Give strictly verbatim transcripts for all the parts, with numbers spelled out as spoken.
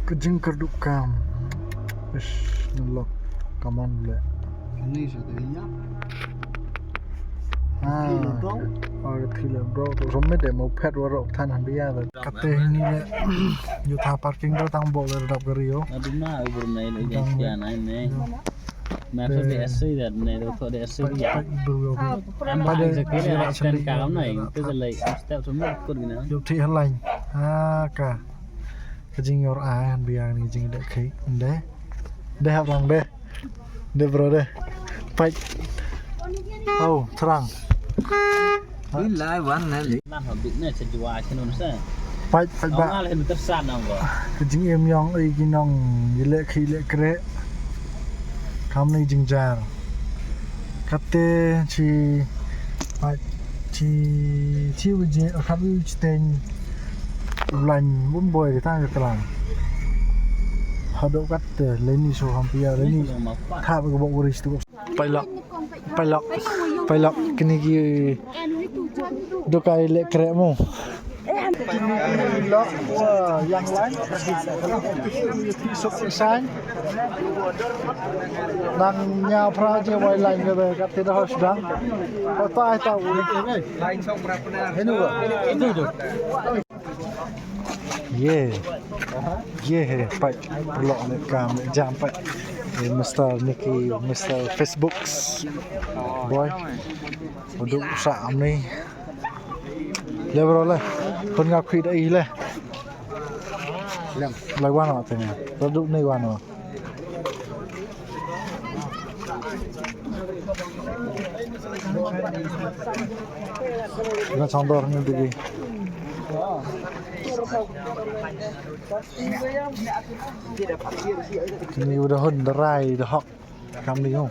Ka jingkyrduh kam. Ish, nalok. Come on, le. Ni sa tadi ya. Ah. Phi le bro. Oh, phi le bro. Tu rom me de mo phet waro than han dia. Kate ni le. Yu tha parking do tang bo le dap kari yo. Aduna ubur nai le. Dang ya nai ne. Map de asri dat ne do to de asri ya. Am ba je ke le stand ka lam nai. Tu de lai step semua kut gina. Yo thi halai. Ah, ka. Ka jingïoh ai han biang ni jingdeh khie. Ynde. Deh hap lang deh. Deh bro deh. Pait. Au, thrang. Ila wan na li. Lan ha bit ne cha jua cha nun sa. Pait, pait ba. Ngal hem tersan nang ba. Ka jingim ïong ei ki nong, ïaleh khie ïaleh kreh. Kam ni jingjia. Kate chi, pait, chi, chi waje, khat waje chi teng. Lain bun boi di tang ka klam. Haduh kat te leni so hampia leni. Thap ka bok wari situ. Pailok. Pailok. Pailok kini ki dukai le krek mo. Lok yang lain. Suk sign. Nang nya pra je wai lain ke kat te dah sudah. Kota ai tahu. Lain song berapa? Ini. Ye. Ye he, pait. Paralok ne kam ne jam pait. Eh, Mister Nicky, Mister Facebook. Boy. Uduk sa amni. Le bro le. Pun ngap khit ai le. Lem. Lai wan wa tanya. Uduk ni wan wa. Nga chong dor ni digi. Ni udah hun derai dehok. Kam ni ho.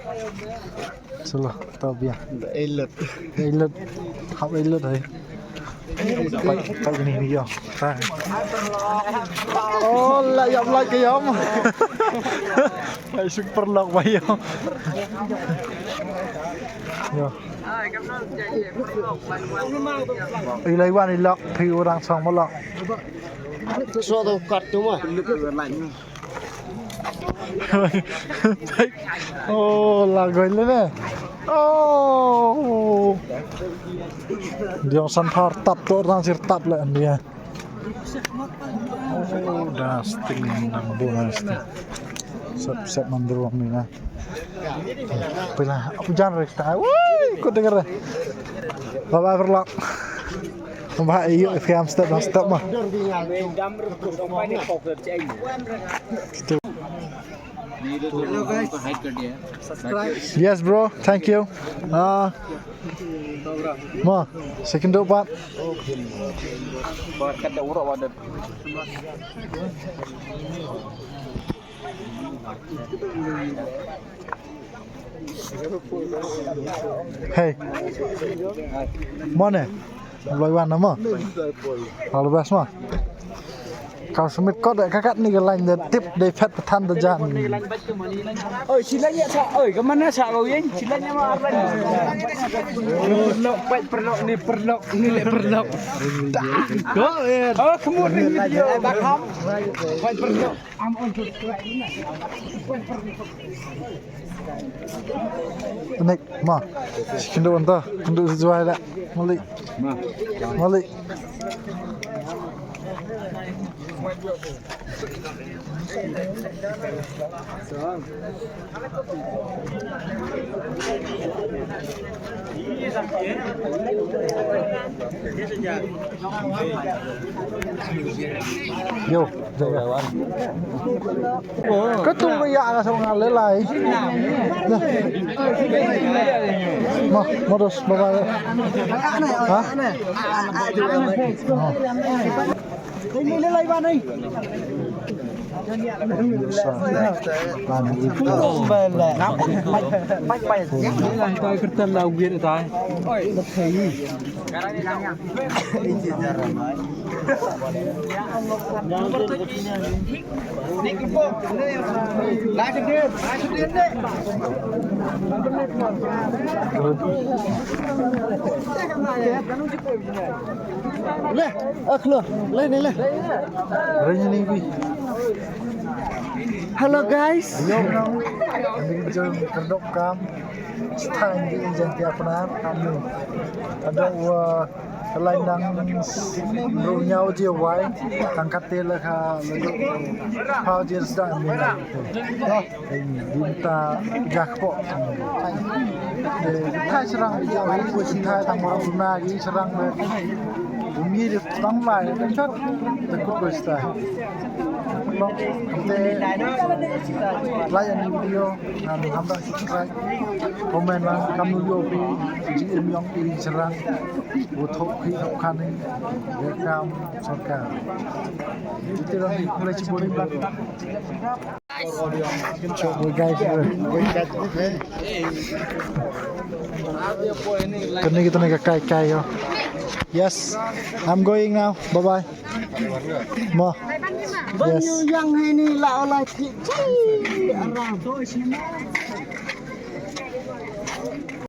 Selo, to bia. Elet. Elet. Hap elet hai. Pait, pait ni ni yo. Oh, la yam la ke yam. Pait super lok ba yo. Yo. Ilai wan ilok phi orang sang malok. So to kat tu mah. Oh, la goi le ne. Oh. Diong san par tap to rang sir tap le dia. Oh, da sting nang bo na sting. Sep sep mandru ni na. Pila apa jan rek ta. Woi, ko dengar. Bye bye paralok. Ba ïoh kam step step ma. Hello guys. Yes bro, thank you. Ah. Ma, second doh pat. Hey. Mone. Loi wan na mo. All the best mo. Kau submit kot de kakat ni ke lain de tip de phet pathan de jan. Oi, sila ya sa. Oi, ke mana sa kau yang? Sila ya ma arang. Perlok, pait perlok ni perlok ni le perlok. Go. Oh, kemudian video bakam. Pait perlok. Nik, ma. Kendo anta, kendo sesuai dah. Malik. Malik. Yo, yo, yo. Ka tu ba ya ka sa nga le lai. Ma, modus ba ba. Ha? Ni le lai ba ni. Le, akhlo, le ni le. Reng ni bi. Hello guys. Yo, no. Ini jeng kerdok kam. Stang di jeng tiap pernah kami. Ada wa lain nang runyau je wai. Tangkat tela ka lagu. Pau je sedang ni. Dim ta jak pok. Thai serang, thai tang orang guna gi serang be. Bungi di tang lai, dekat, dekat ko sita. Lok, kante, like ani video, ngan hamda subscribe, comment lang, kam nu yo pi, ji im yong pi serang, wo thok pi thok kane, welcome, sorkar. Ite lang di kule chibun. Guys, kane kita nak kai kai yo. Yes, I'm going now. Bye bye. Mo. Yes. Yang ini lah olah cik.